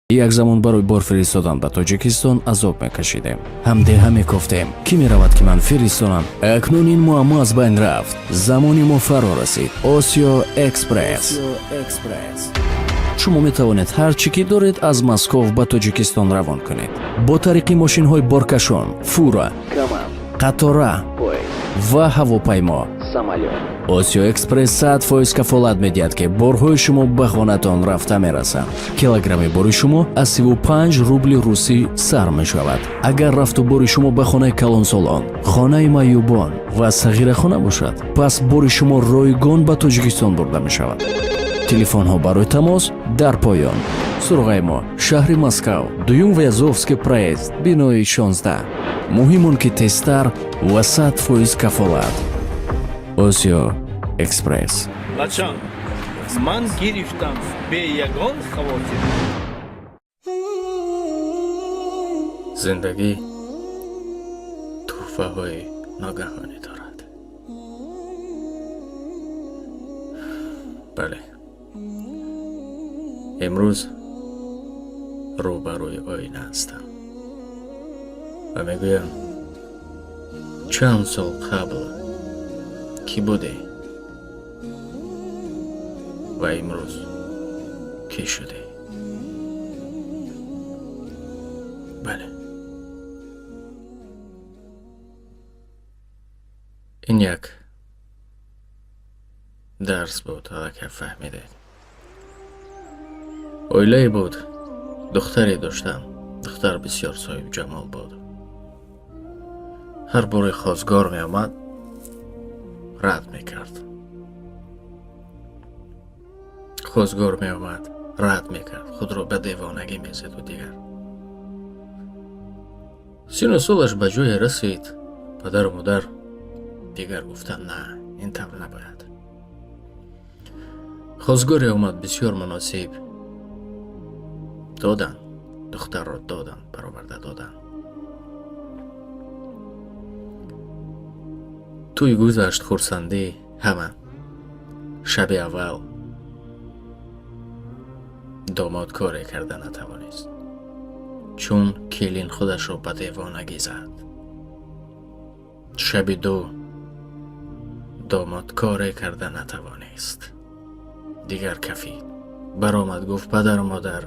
Як замон барои бор фиристодан ба Тоҷикистон азоб мекашидем, ҳамдеҳа мекофтем, кӣ меравад, ки ман фиристонам. Акнун ин муаммо аз байн рафт. Замони мо фаро расид. Осиё Экспресс. Шумо метавонед ҳар чӣ ки доред, аз Москов ба Тоҷикистон равон кунед бо тариқи мошинҳои боркашон, фура, қатора ва ҳавопаймо. Осиё Экспресс 100% кафолат медиҳад, ки борҳои шумо ба хонатон рафта мерасанд. Килограмми бори шумо аз 35 рубли русӣ сар мешавад. Агар рафту бори шумо ба хонаи калонсолон, хонаи маъюбон ва сағирахона бошад, пас бори шумо ройгон ба Тоҷикистон бурда мешавад. Телефонҳо барои тамос дар поён. Суроғаи мо: шаҳри Москав, Дуюм Вязовский проезд, бинои 16. Муҳим он ки тезтар ва 100% кафолат. Осиё Экспресс. Бачам, ман гирифтам бе ягон хавотир. Зиндагӣ тӯҳфаҳои ногаҳонӣ дорад. Бале, имрӯз рӯбарӯи оина ҳастам ва мегӯям: чанд сол қабл кӣ будӣ ва имрӯз кӣ шудӣ? Бале, ин як дарс буд, аллакай фаҳмидед. Оилае буд, духтаре доштам. Духтар бисёр соҳибҷамол буд. Ҳар боре хостгор меомад, рад мекард. Хостгор меомад, рад мекард, худро ба девонагӣ мезаду. Дигар сину солаш ба ҷое расид, падару модар дигар гуфтанд: «На, ин тавр набояд». Хостгоре омад бисёр муносиб. Доданд, духтарро доданд, бароварда доданд. Тӯй гузашт, хурсандӣ ҳама. Шаби аввал домод коре карда натавонист, чун келин худашро ба девонагӣ зад. Шаби ду домод коре карда натавонист, дигар кафид, баромад, гуфт: «Падару модар,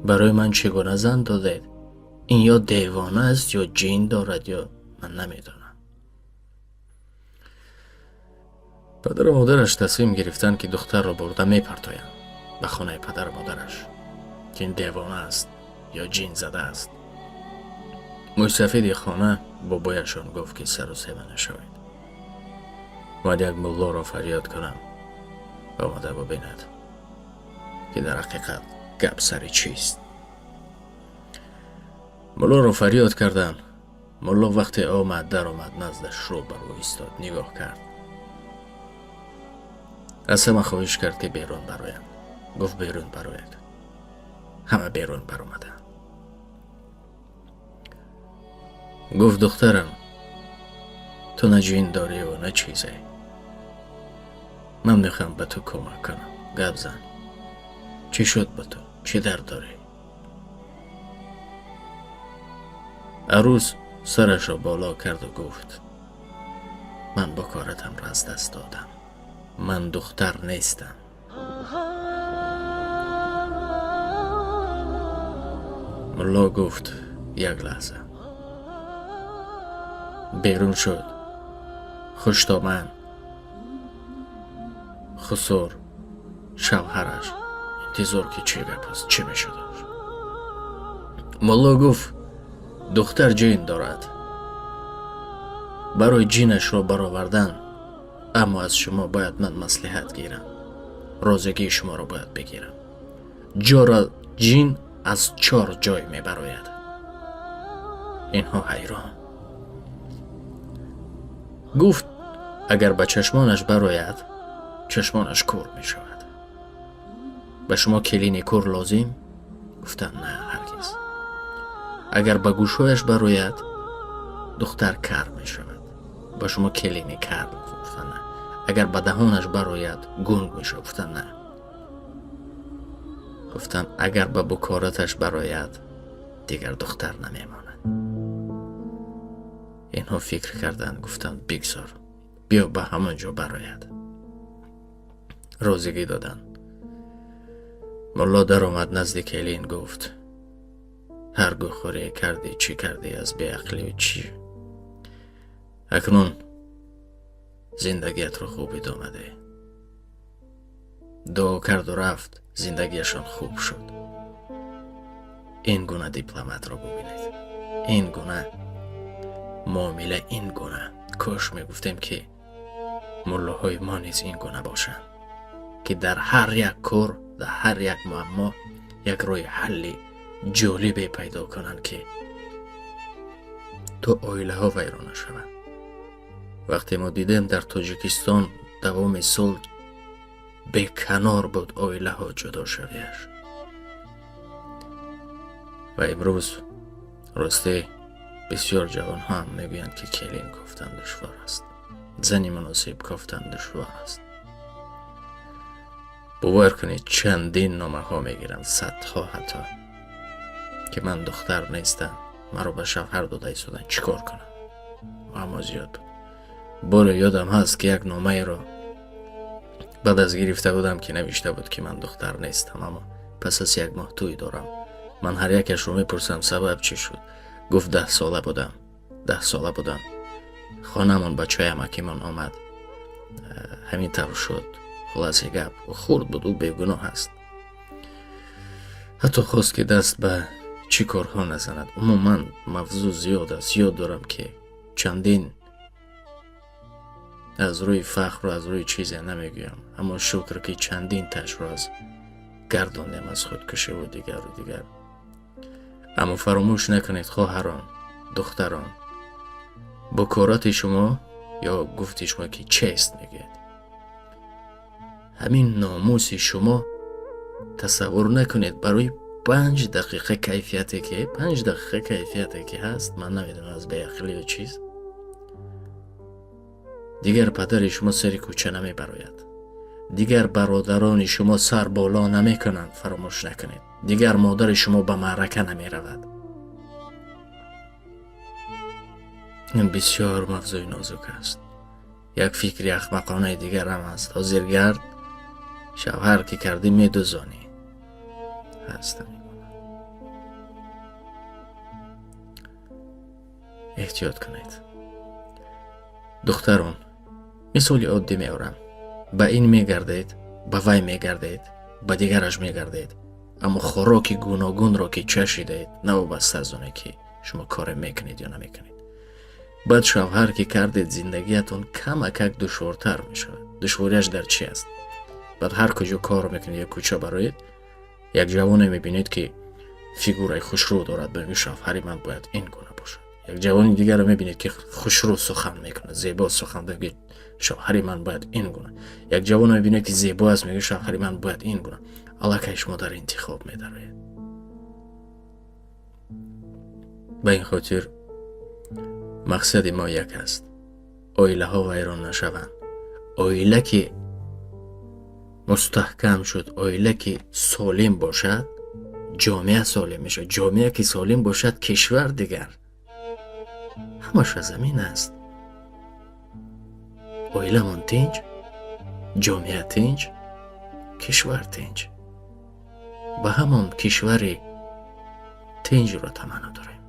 барои ман чӣ гуна зан додед? Ин ё девона аст, ё ҷин дорад, ё ман намедонам». Падару модараш тасмим гирифтанд, ки духтарро бурда мепартоянд ба хонаи падару модараш, ки ин девона аст ё ҷин зада аст. Мӯйсафеди хона, бобояшон, гуфт, ки сару сема нашавед, ман як муллоро фарёд кунам, омада бубинад, ки дар ҳақиқат гап сари чист. Муллоро фарёд карданд. Мулло вақте омад, даромад, наздаш рӯ ба рӯ истод, нигоҳ кард, аз ҳама хоҳиш кард, ки берун бароянд. Гуфт: «Берун барояд». Ҳама берун баромаданд. Гуфт: «Духтарам, ту на ҷин дорию на чизе. Ман мехоҳам ба ту кӯмак кунам. Гап зан, чӣ шуд ба ту, чӣ дард дорӣ?» Арӯс сарашро боло карду гуфт: «Ман бакоратамро аз даст додам, ман духтар нестам». Мулло гуфт: «Як лаҳза». Берун шуд. Хуштоман, хусур, шавҳараш интизор, ки чӣ гап аст, чӣ мешудаш. Мулло гуфт: «Духтар ҷин дорад. Барои ҷинашро баровардан, аммо аз шумо бояд ман маслиҳат гирам, розигии шуморо бояд бигирам. Ҷора ҷин аз чор ҷой мебарояд». Инҳо ҳайрон. Гуфт: «Агар ба чашмонаш барояд, чашмонаш кур мешавад. Ба шумо келини кур лозим?» Гуфтанд: «На, ҳаргиз». «Агар ба гӯшҳояш барояд, духтар кар мешавад. Ба шумо келини кар?» Гуфтанд: «На». «Агар ба даҳонаш барояд, гунг мешавад». Гуфтанд: «На». Гуфтанд, агар ба букораташ барояд, дигар духтар намемонад. Инҳо фикр карданд, гуфтанд, бигзор, биё ба ҳамон ҷо барояд. Розигӣ доданд. Мулло даромад назди келин, гуфт, ҳар гӯхӯрие кардӣ, чӣ кардӣ аз беақлию чӣ, акнун зиндагиятро хуб идома деҳ. Дуо карду рафт, зиндагиашон хуб шуд. Ин гуна дипломатро бубинед, ин гуна муомила, ин гуна. Кош мегуфтем, ки муллоҳои мо низ ин гуна бошанд, ки дар ҳар як кор, дар ҳар як муаммо як роҳи ҳалли ҷолибе пайдо кунанд, ки то оилаҳо вайрон нашаванд. Вақте мо дидем, дар Тоҷикистон давоми сол беканор буд оилаҳо ҷудошавиаш. Ва имрӯз ростӣ бисёр ҷавонҳо ҳам мегӯянд, ки келин кофтан душвор аст, зани муносиб кофтан душвор аст. Бовар кунед, чандин номаҳо мегиранд, садҳо ҳатто, ки ман духтар нестам, маро ба шавҳар дода истодан, чӣ кор кунам? Муаммо зиёд буд. Боре ёдам ҳаст, ки як номаеро баъд аз гирифта будам, ки навишта буд, ки ман духтар нестам, аммо пас аз як моҳ тӯй дорам. Ман ҳар якашро мепурсам, сабаб чӣ шуд? Гуфт, 10 сола будам, 10 сола будам, хонамон бачаи амакимон омад, ҳамин тавр шуд. Хулоси гап, хурд буд, ӯ бегуноҳ аст. Ҳатто хост, ки даст ба чӣ корҳо назанад. Умуман мавзӯъ зиёд аст. Ёд дорам, ки чандин, аз рӯи фахру аз рӯи чизе намегӯям, аммо шукр, ки чандин ташро аз гардондем аз худкушиву дигару дигар. Аммо фаромӯш накунед, хоҳарон, духтарон, букорати шумо ё гуфти шумо, ки честь мегӯяд, ҳамин номуси шумо, тасаввур накунед, барои 5 дақиқа кайфияте ки, 5 дақиқа кайфияте ки ҳаст, ман намедонам, аз беақлию чиз, дигар падари шумо сари кӯча намебарояд, дигар бародарони шумо сар боло намекунанд. Фаромӯш накунед, дигар модари шумо ба маърака намеравад. Ин бисёр мавзӯи нозук аст. Як фикри ахмақонаи дигарам аст: ҳозир гард, шавҳар ки кардӣ, медузонӣ. Ҳаст. Эҳтиёт кунед, духтарон. Мисоли оддӣ меорам: ба ин мегардед, ба вай мегардед, ба дигараш мегардед, аммо хӯроки гуногунро ки чашидаед, навобаста аз оне ки шумо коре мекунед ё намекунед, баъд шавҳар ки кардед, зиндагиятон камакак душвортар мешавад. Душвориаш дар чи аст? Баъд ҳар куҷо кор мекунед ё кӯча бароед, як ҷавоне мебинед, ки фигураи хушрӯ дорад, мегӯ, шавҳари ман бояд ин гуна бошад. Як ҷавони дигарро мебинед, ки хушрӯ сухан мекунад, зебо сухан, мегӯед, шавҳари ман бояд ин гуна. Як ҷавоне мебинед, ки зебо аст, мегӯ, шавҳари ман бояд ин гуна. Аллакай шумо дар интихоб медароед. Ба ин хотир мақсади мо як аст: оилаҳо вайрон нашаванд. Оила ки мустаҳкам шуд, оила ки солим бошад, ҷомеа солим мешавад, ҷомеа ки солим бошад, кишвар дигар. Ҳамаш аз замин аст. Оиламон тинҷ, ҷомеа тинҷ, кишвар тинҷ. Ба ҳамон кишвари тинҷро таманно дорем.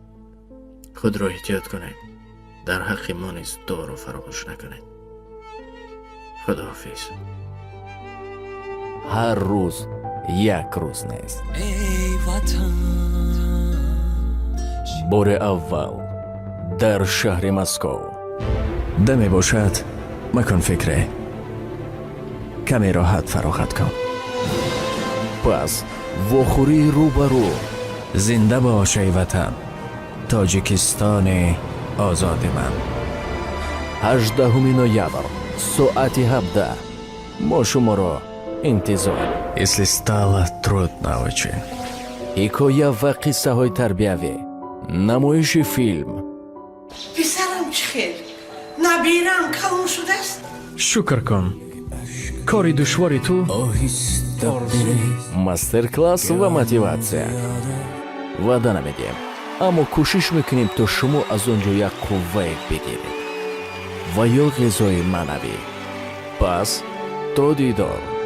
Худро эҳтиёт кунед, дар ҳаққи мо низ дуоро фаромӯш накунед. Худоҳофиз. Ҳар рӯз як рӯз нест. Бори аввал дар шаҳри Москов даме бошад, макун фикре, каме роҳат фароғат кун. Пас вохӯрии рӯ ба рӯ. Зинда бош, эй Ватан, Тоҷикистони озоди ман. 18 ноябр, соати 17 мо шуморо интизор. Если стало трудно очень. Ҳикоя ва қиссаҳои тарбиявӣ, намоиши филм. Писарам чӣ хел, набирам калон шудааст? Шукр кун, кори душвори ту. Оҳиста. Орзу. Мастер-класс ва мотиватсия ваъда намедиҳем, аммо кӯшиш мекунем, то шумо аз он ҷо як қуввае бигиред ва ё ғизои маънавӣ. Пас то дидор.